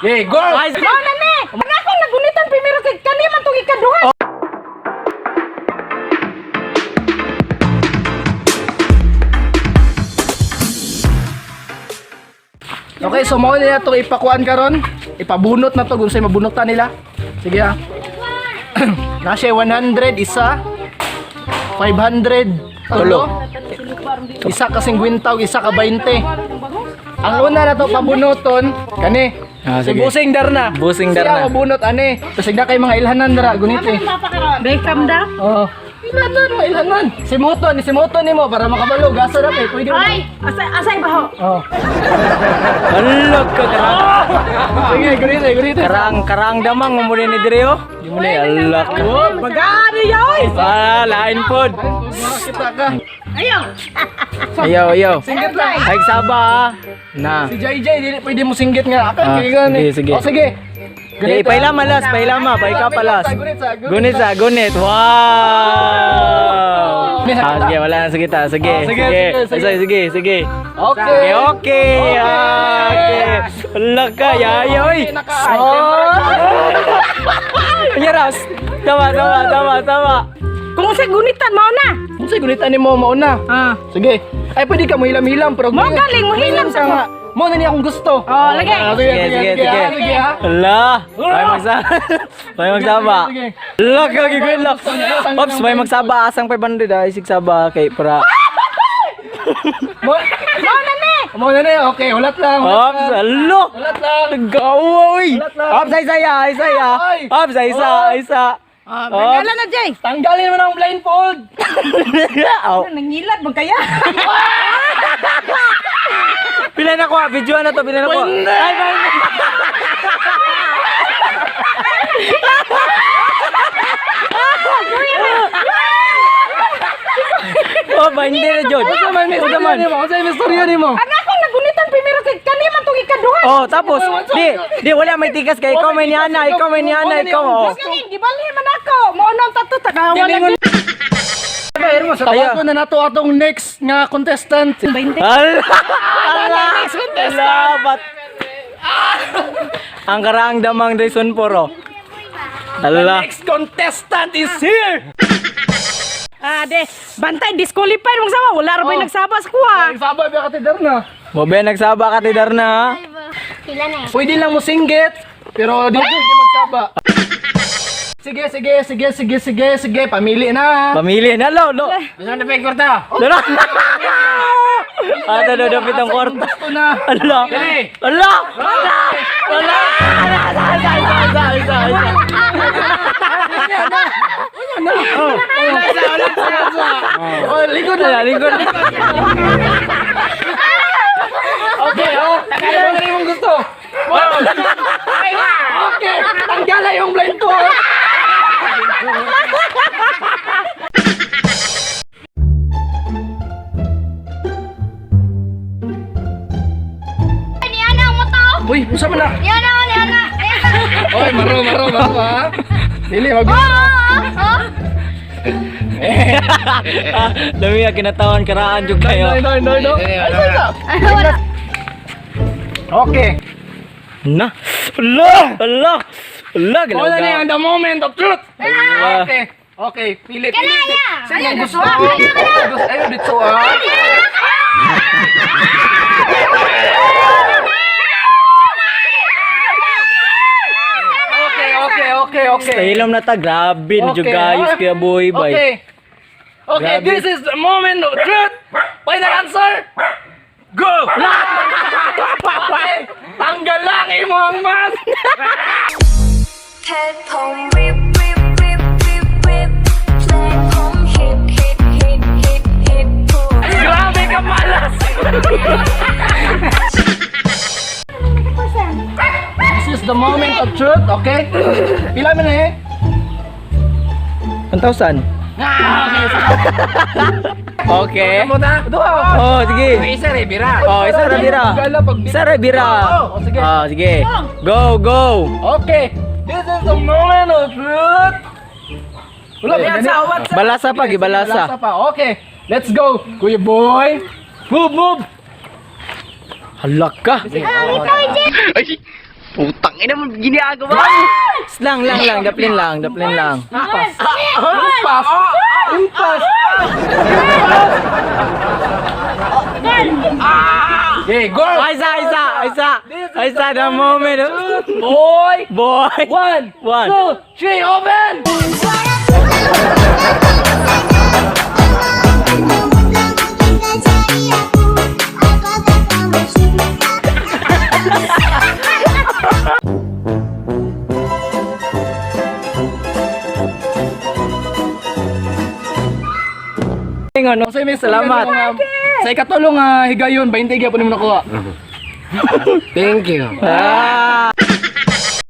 Okay, go! Ay, Mao na ni. Ang akong nagunitan primero kay kani man tong ikaduha. Okay, so mao nila to ipakuan karon. Ipabunot na to kung sa'y mabunotan nila. Sige ha. Nasa 100 isa. 500 tulo. Isa ka 50 ug isa ka 20. Ang una na to pabunoton kani. Ah, Si sige. Busing Darna. Busing Darna. Siya mabunot ani. Tapos na kay mga ilhanan dara gunit eh. Welcome da. Oo. Ilhanan mo, ilhanan. Si Moto, ni si Moto nimo para makabalo. Gasa ra eh, pwede mo. Ay, asay asay ba ho? Oh. Alog ka karang. Sige, gunit eh, gunit eh. Karang karang damang mo ni dire oh. Di mo ni alak ka. Bagano ya oy. Ah, lain pod. Kita ka. Ayaw. Ayaw, ayaw. Singgit lang. Ay, saba ah. Na. Si JJ, dili pwede mo singgit nga. Akan, Ah, kaya gani. sige, sige. Oh, sige. Eh, pailama las, pailama, paika palas. Gunit sa, Gunit sa, gunit. Wow! Ah, sige, wala na sige ta. Sige, Oh, sige, sige. sige, sige. Sige, sige, sige. Okay. Okay, okay. Ah, okay. Wala ka, yaya, oy. Oh. Yaras. Tama, tama, tama, tama. Kung sa gunitan mao na. Unsay gunitan nimo mauna? Ah. Sige. Ay pwede ka mohilam-hilam pero Mo galing, mohilam sa nga. Mo na niya akong gusto. Oh, lagi. Ah, sige, Sige, sige, sige, sige, sige. ah, sige, ha. Ala, may magsaba. May magsaba. Sige. Ala, kagi ko lang. Ops, may magsaba asang 500 ah, isig saba kay para. Mo Mao na ni. mo na niya. Okay, ulat lang. Ulat Ops, lang. alo. Ulat lang. Nagawa, oy. Ulat lang. Ops, ay saya, ay saya. Ay. Ops, ay isa, Oy. ay isa. Ah, Ops. tanggalan na Jay. Tanggalin mo na ang blindfold. Aw. Nangilad mo kaya. Pila na ko, video na to, pila na ko. Ay, ay, Oh, ba hindi na jud. Unsa man Unsa man? istorya nimo? Unsa man istorya nimo? Ang akong nagunitan primero kay kani man tong ikaduha. Oh, tapos di di wala may tikas kay ikaw may niana, ikaw may niana, ikaw oh. Galing, gibalhin man ako. Mao na ang tato tagawa Tiningon. Tayo. Tawagon na nato atong next nga contestant. 20. Ala! Ala! Ala! Ba't? Ang karaang damang Dyson Poro. Ala! Next contestant is here. Ah, de, bantay disqualified mong sawa. Wala ra ba'y nagsaba sa kuha. Ay, sabay ba ka Darna? Mobe nagsaba ka ti Darna ha? Sila na eh. Pwede lang mo singgit, pero di pwede magsaba. Sige, sige, sige, sige, sige, sige, pamili na. Pamili na lo lo. Gusto na pa kwarta. Lo. Ata do dapit ang kwarta. Gusto na. Ala! Ala! Ala! Ala! Ala! Isa, isa, isa, isa, isa. Oh, likod Ala, lang. lingkod. Okay, oh. Tanggalin mo na yung gusto. Okay, tanggalin yung blindfold. Niana ang mata oh. Uy, usa man na. Niana oh, niana. Oy, maro, maro, maro ha. Dili mag. Oh, oh, oh. Dami nga kinatawan karaan jud kayo. No, no, no, no. Ay, ay, Wala. Okay. Na. Ala! Ala! Ala, galaw Wala na yan, the moment of truth. Ala. Okay. Okay, pili, pili. Kanaya. Sige, gusto. Gusto, ayun, dito ah. Okay, okay, okay, okay. Sa ilom na ta, grabe na jud gayos kaya buhay bay. Okay. Okay, Grabe. this is the moment of truth. Final answer. Go! Okay, tanggal lang imo ang mask. 태풍 whip whip whip whip whip 플랫폼 hip hip hip hip hip Grabe ka malas. This is the moment of truth, okay? Pila man eh? 1,000. Ah, okay. Okay. Mo na. Duha. Oh, sige. Isa re bira. Oh, isa ra bira. Gala pag Isa ra bira. Oh, sige. Oh, sige. Go, go. Okay. This is the moment of truth. Wala pa gani. Balasa pa, gibalasa. Balasa pa. Okay. Let's go, Kuya Boy. Move, move. Halak ka. Ikaw, Jay. Putang ina mo, ginagawa mo. Lang, lang, lang. Daplin lang, daplin lang. Impas. Impas. Impas. Okay, go! Ay, isa, isa, isa. Isa, the moment. Boy! Boy. One, One. two, three, open! Ano? Kasi may Salamat. Sa ikatulong nga higayon, 20 gyapon nimo nakuha. Thank you. Ah.